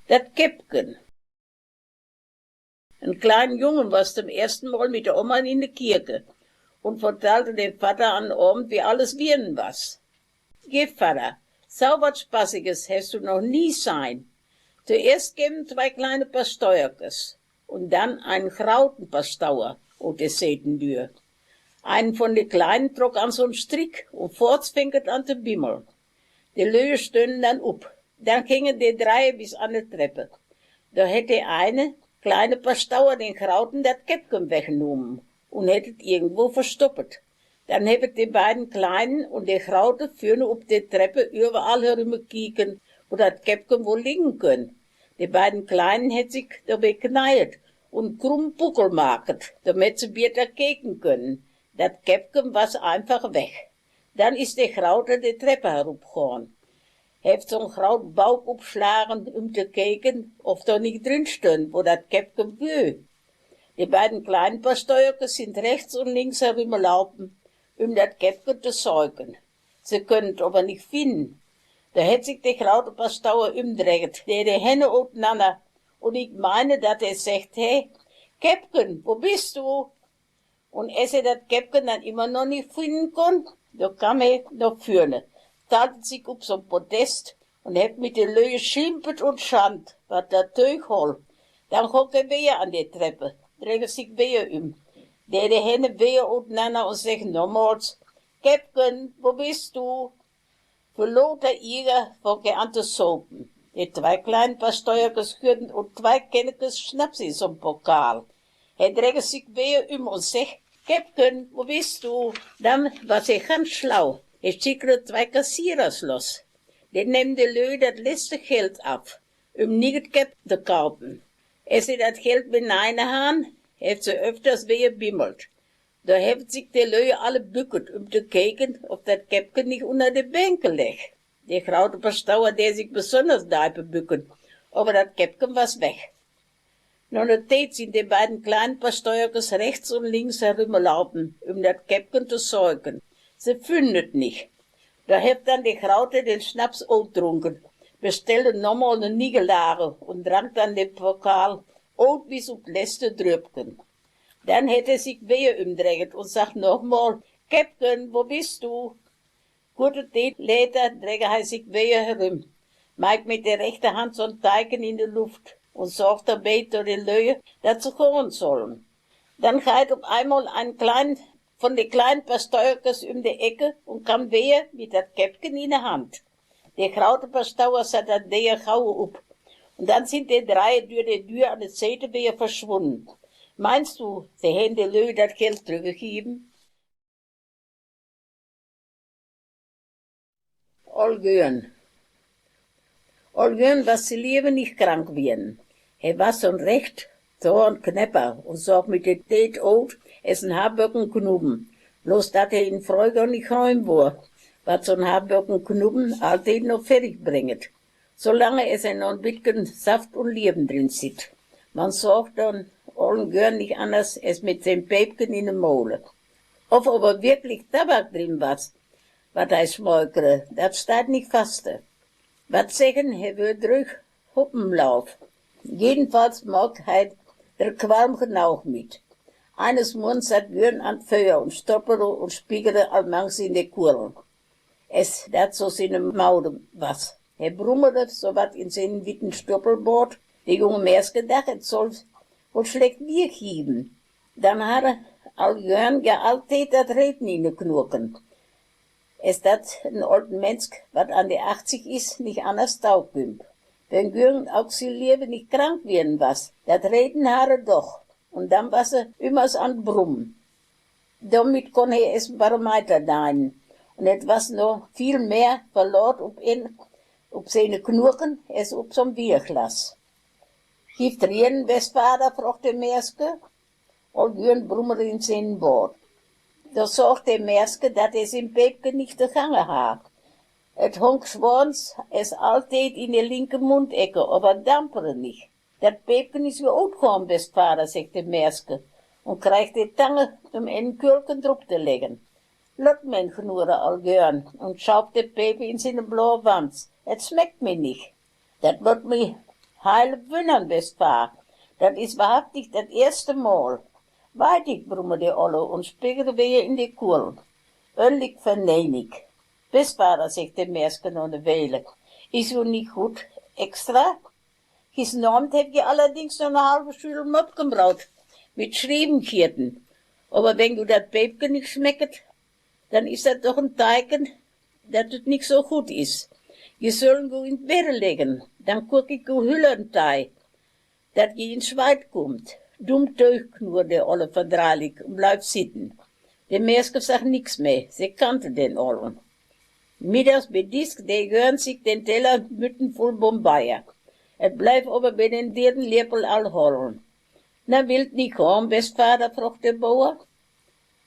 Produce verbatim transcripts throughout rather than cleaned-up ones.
Dat Käppken. En klein Jung was toom eersten Mol mit de Oma in de Kierke un vertaalde dem Vadder an Avend, wie alles wieren was. „Geh, Vadder, so wat Spaßiges hest du noch nie seihn. Toeerst kemen zwei kleine Pastorkes un dann einen grauten Pastor ut de Seitendür. Einen von de Kleinen trock an so'n Strick un foorts fing et an to bimmeln. De Lüe stönnen dann up. Dann gingen de dreie bis an de Treppe. Do hett de eine kleine Pastor den Grauten dat Käppken wegnumen un hett et irgendwo verstoppet. Dann hebbt de beiden Kleinen un de Graute vörne up de Treppe üwwerall herümgekieken, wo dat Käppken wohl liggen könn. De beiden Kleinen hett sik dobei kneiet un krumm Puckel maket, domet se beter keken können. Dat Käppken was einfach weg. Dann is de Graute de Treppe herupgahn. Hett so'n graut Bauk upschlagen, üm to keken, of do nich drin stönn, wo dat Käppken wör. De beiden kleinen Pastorkes sind rechts un links herümgelaupen, üm dat Käppken to söken. Se können et ober nich finnen. Do hett sik de graute Pastor ümdreget, dee de Hänne utenanner, un ik meine, dat he seggt hett: „Käppken, wo bist du?“ Un es he dat Käppken dann immer noch nich finnen konn, do kam he no vörne, stalt sik up so'n Podest un hett mit de Lüe geschimpet un schannt, wat dat Deug holl. Dann gong he weer an de Treppe, dreg sik weer üm, dee de Hänne weer utenanner un seggt nochmols: „Käppken, wo bist du?“ Vör loter Ieger fong he an to sopen. De twee kleinen Pastorkes gürden un twee Kännekes Schnaps in so'n Pokal. He dreg sik weer üm un seggt: „Käppken, wo bist du?“ Dann was he ganz schlau. He schickde twee Kassierers los. Dee nehmen de Lüe dat letzte Geld af, üm nieget Käppken to kaupen. Es se dat Geld beneihen harrn, hebbt se öfters weer gebimmelt. Do hebbt sik de Lüe alle bücket, üm to keken, of dat Käppken nich unner de Bänke läg. De graute Pastor dee sik besonders deipe bücken, ober dat Käppken was weg. No ne Tiet sind de beiden kleinen Pastorkes rechts un links herümgelaupen, üm dat Käppken to söken. Se fünnen et nich. Do hett dann de Graute den Schnaps utdrunken, bestellde nochmol ne Niegelage un drank dann den Pokal ut bis up 't letzte Dröpken. Dann hett he sik weer ümdreget un sagg nochmol: „Käppken, wo bist du?“ Gute Tiet läter dreg he sik weer herüm, maak mit de rechte Hand so'n Teiken in de Luft un sag dobei to de Lüe, dat se gahn sollen. Dann geiht up eimol en klein, von de kleinen Pastorkes üm de Ecke un kamm weer mit dat Käppken in de Hand. De graute Pastor sat dat Deer gau up. Un dann sind de drei dör de Dör an de Siete weer verschwunnen. Meinst du, se hen de Lüe dat Geld trüggegeven? Oll Jörn. Oll Jörn was zie Liewe nich krank wieren. He was so'n recht zorn Knepper un sag mit de Tiet ut es en Haarböcken Knubben. Bloß dat he in Fröhjohr nich heim wor, wat so'n Haarböcken Knubben alltied noch fertig bringet, solange es he noch en bitken Saft un Liewen drin sitt. Man sag dann ollen Jörn nich anners es mit sien Peipken in de Mole. Of ober wirklich Tabak drin was, wat he smökere, dat steiht nich faste. Wat seggen, he wör drög Hoppenlauf. Jedenfalls maak he der Qualm genaug mit. Eines Murgens satt Jörn an 't Feuer un stoppere un spiegere allmangs in de Kuhle, es dat so siene Maude was. He brummere so wat in sienen witten Stoppelboort, de junge Mäaske dacht, et soll woll schlek Dier gieven. Dann harr Oll Jörn ja alltied dat Reten in de Knueken, es dat en ollen Mensk, wat an de achtzig is, nich anners tau kümp. Wenn Jörn auk zie Liewe nich krank wieren was, dat Reten harr e doch, un dann was e ümmers an Brummen. Domit konn he es en Barometer deinen, un et was noch viel mehr Verlaat up en, up siene Knueken es up so'n Bierglas. Gifft Rienen, bes Vader?, frog de Mäaske. Oll Jörn brummere in sienen Boort. Do sag de Mäaske, dat he sien Peipke nich togange harr. Et hung schwans es alltied in de linke Mundecke, ober dampere nich. Dat Peipke is jo utgohn, bes Vader, seggt de Mäaske un kreig de Tange, um en Kölken drup to leggen. Lot men, gnurre Oll Jörn un schauf de Peip in siene blaue Wanz. Et smeckt mi nich. Dat lot mi „Heil wunnern, best Pfarrer, dat is wahrhaftig dat eerste Mol.“ „Weit ik“, brumme de Olle un spickere weer in de Kuhl. Öllig vernein ik. „Best Pfarrer“, seggt de Meerske no ne Weile, „is jo nich gut extra? Gisteravend hebbt ji allerdings noch ne halve Schüssel Mopkenbraut mit Schrievenkieten. Ober wenn jo dat Peepke nich schmecket, dann is dat doch en Teiken, dat et nich so gut is. Ji söllen jo in 't Bedde leggen, dann kuok ik jo Hüllerntei, dat ji in Schweit kummt.“ „Dumm Deug“, knurr de Olle verdreilich un bleif sitten. De Meerske sag nix meh, se kannte den Ollen. Middags bi Disk, de Jörn sik den Teller müttenvull Bombeier. Et bleif ober bi den dierden Liepel all hollen. „Na, willt nich hom, best Pfarrer?“, froggt de Boer.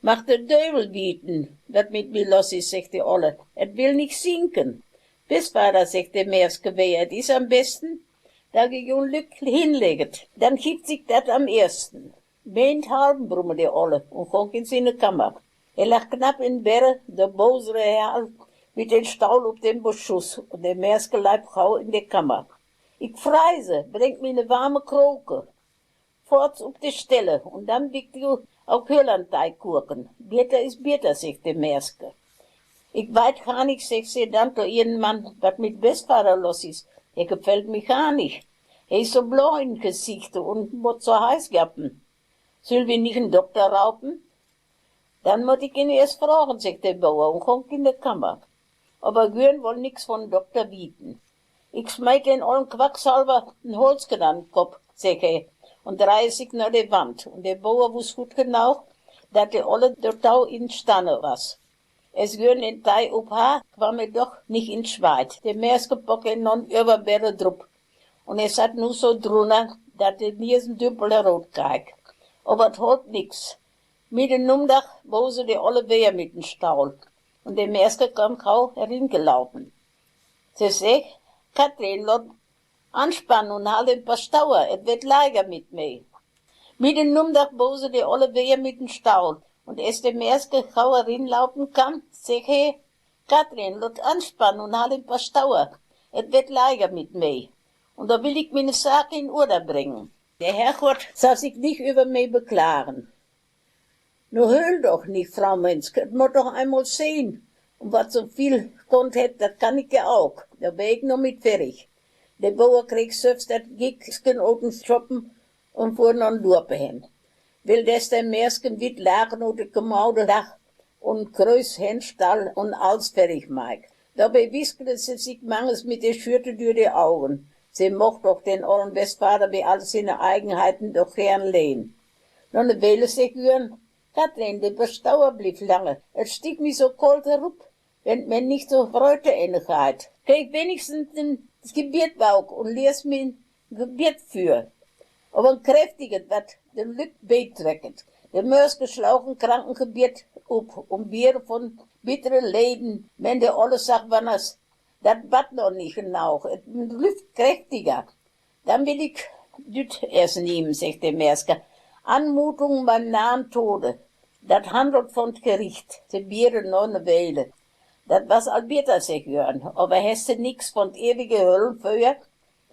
„Mag de Döwel wieten, wat mit mi los is“, seggt de Olle. „Et will nich sinken.“ „Best Pfarrer“, seggt de Meerske, „wee, et is am besten, dat ji jo lück hinlegget, dann gifft sik dat am eersten.“ „Meinthalben“, brumme de Olle un gong in siene Kammer. He lag knapp in Bedde, de bosere Herr mit den Staul op den Beschuss, un de Meerske leip gau in de Kammer. „Ik frei se, brengt mi ne warme Kroke. Foorts op de Stelle, un dann bickt jo ok Hüllerntei, Kuoken. Beter is beter“, seggt de Meerske. „Ik weit gar nich“, seggt se dann to ihren Mann, „wat mit best Pfarrer los is. He gefällt mi gar nich. He is so blau in Gesichte un mott so heiß jappen. Süll wi nich en Dokter raupen?“ „Dann mott ik en eerst frogen“, seggt de Boer un gong in de Kammer. Ober Jörn woll nix von Dokter wieten. „Ik smeet den ollen Quacksalber en Holzken an 'n Kopp“, seggt he, un dreih sik no de Wand. Un de Boer wuss gut genau, dat de Olle do tau instanne was. Es Jörn den Tei op harr, kwamm he doch nich in Schweit. De Meerske pock he no'n Överbedde drup. Un he satt nu so drunner, dat de Niesendümpel erot keik. Ober et holp nix. Midde Nomdag bose de Olle weer mit den Staul. Un de Meerske kamm gau heringelaupen. Se seggt: „Kathrin, lot anspanne un hal den Paschtauer, et werd leiger mit mi.“ Midde Nomdag bose de Olle weer mit den Staul. Un es de Meerske gau herinlaupen kamm, seggt he: „Kathrin, lot anspanne un hal den Paschtauer, et werd leiger mit mi. Un do will ik miene Saak in Order bringe. De Herrgott sall sik nich över mi beklagen.“ „Nu heul doch nich, Fraumensk, et mott doch einmal sien. Un wat so viel konnt hett, dat kann ik jo auk. Do bün ik noch mit ferrig.“ De Boer kreeg sölvs dat Gicksken ut den Schoppen un fuhr no'n Dörpe hen. Wieldes de Meerske witt lachen ut de Kommode lag un Krös henstall un alls ferrig maak, dobie wiskele se sik manges mit de Schürte dör de Augen. Se mocht doch den ollen Bestvader bi all siene Eigenheiten doch gern lehen. No ne Weile seggt Jörn: „Kathrin, de Paschtauer bliev lange. Et stickt mi so kolt erup, wenn et mer nich so freut, de Ennigkeit. Kreeg wenigstens en Gebet bauk un les mi en Gebet vör. Ober en kräftiget, wat de Lück beitrecket. De Meerske schlauch en Krankengebet op un biere von bittere Leiden, wenn de Olle sach wanners: Dat bat noch nich genauch, et bliev kräftiger. Dann will ik düt Essen nieme“, seggt de Meerske. „Anmutung beim nahen Tode. Dat handelt von 't Gericht.“ Se biere no ne Weile. „Dat was all beter“, seggt Jörn, „ober hest de nix von 't ewige Höllenfeuer?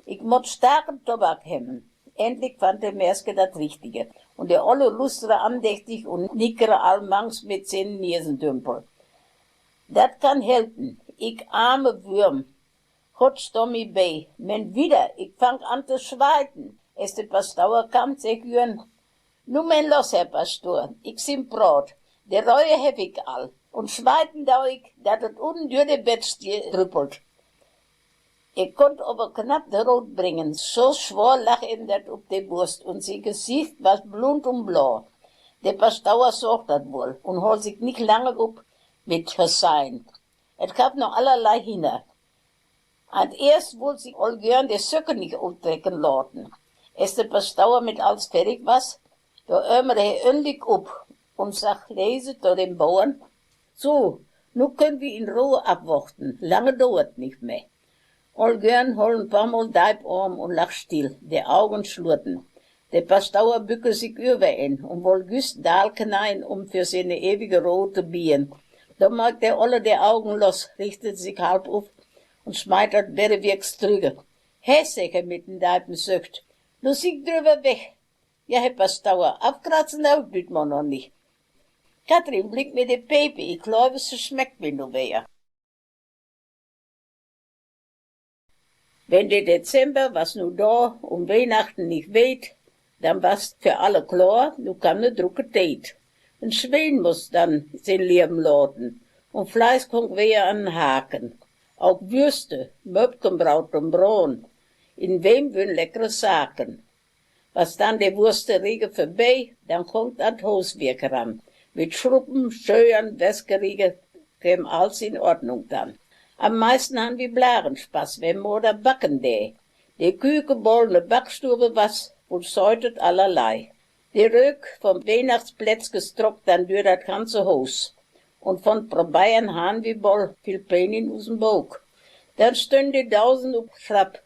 Ik mott starken Tobak hebben.“ Endlich fand de Meerske dat Richtige. Un de Olle lustere andächtig un nickere all mangs mit sienen Niesendümpel. „Dat kann helpen. Ik arme Wurm. Gott sto mi bei. Men wieder, ik fang an to schweiten.“ Es de Paschtauer kamm, seggt Jörn: „Nu men los, Herr Paschtor, ik sin praat. De Reue heff ik all. Un schweiten dau ik, dat et unne dör de Bettstier drüppelt.“ He konnt ober knapp de Rot bringe, so schwoor lag em dat op de Burst, un sien Gesicht was blunt un blau. De Paschtauer sach dat woll un holt sik nich lange op mit Verseien. Et gaff noch allerlei Hinner. An 't eerst wull sik Oll Jörn de Söcke nich uttrecken loten. Es de Paschtauer mit alls ferrig was, do ömere he önnlich op un sach leise to dem Boern: „So, nu könnt wi in Rohe abwochten, lange dauert nich meh.“ Oll Jörn holl en paar Mol deip aam un lag still, de Augen schlutten. De Paschtauer bücke sik över en un woll jüst dal kneien, um för siene ewige Roh to bieen. Do maakt de Olle de Augen los, richtet sik halb op un smeit dat Beddewerks trügge. He, segg he mit en deipen Söcht, nu sick drüwer weg. Ja, he, Paschtauer, afkratzen deit mer noch nich. Kathrin, bring mer de Pepe, ik gläuv, se smeckt mer nu weder. Wenn de Dezember was nu do un Wiehnachten nich weet, dann was för alle klor, nu kamm de drucke Tiet. En Schwien muss dann sien Lewen loten un Fleisch kunk weder an en Haken. Auk Würste, Möpkenbraut un Braun, in Wem wören leckere Saken. Was dann de Wursterige vörbei, dann gung't an 't Huswirk ran. Mit Schruppen, Schöern, Wäschgerige keem alls in Ordnung dann. Am meisten han wi Blaren Spaß, wenn Moder backen dä. De Küke boll ne Backstuwe was, un säutet allerlei. De Röök vun Wiehnachtsplätzkes trock dann dör dat ganze Hus. Un vun Probeiern han wi boll vill Pein in usen Book. Dann stönn de Dausen up Schrapp,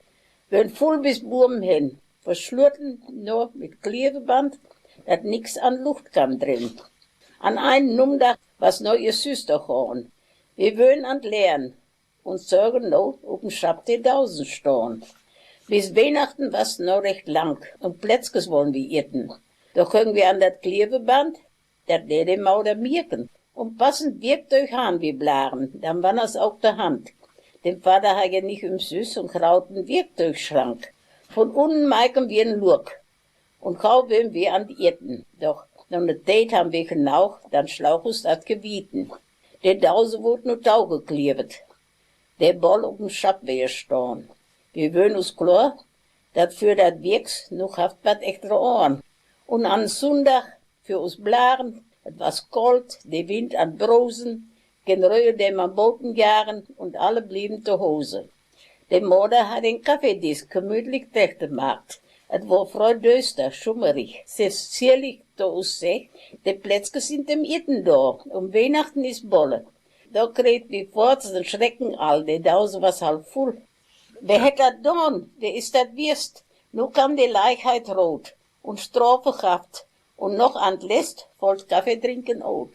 wören vull bis buoben hen, verschluten nor mit Kleweband, dat nix an Lucht kamm drin. An einen Numdag was nor ihr Süster gahn. Wi wören an 't Lehren un sögen nor up'n Schrapp de Dausen stahn. Bis Wiehnachten was nor recht lang un Plätzkes wollen wi eten. Do göngen wi an dat Kleweband, dat dät de Moder mierken. Un passend Wirktög han wi Blaren, dann wanners auk de Hand. Dem Vader harr ja nich ümsüss en grauten Wirktögschrank. Vun unnen meken wi en Luck un gau wören wi an 't Eten. Doch no ne Tiet han wi genaug, dann schlaug us dat Gewieten. De Dause wurd nu tau geklewet, de boll up'n Schrapp weder stahn. Wi wören us klor, dat för dat Wirks nu gaff 't wat extra Ohren. Un an Sunndag för us Blaren, et was kolt, de Wind an Brosen, gen Röhe, de man boten jagen, un alle bliewen to Hose. De Moder harr en Kaffeedisch gemütlich trechtgemacht. Et wor fröh düster, schummerig. Se selig to us seggt: „De Plätzkes sin em Eten do, un Wiehnachten is bolle.“ Do kreegt wi foorts den Schrecken all, de Dause was half vull. „Wer hett dat daan? Wer is dat wiest?“ Nu kamm de Leichheit rot un Strofe gaff 't, un noch an 't Lest foll 't Kaffeedrinken ut.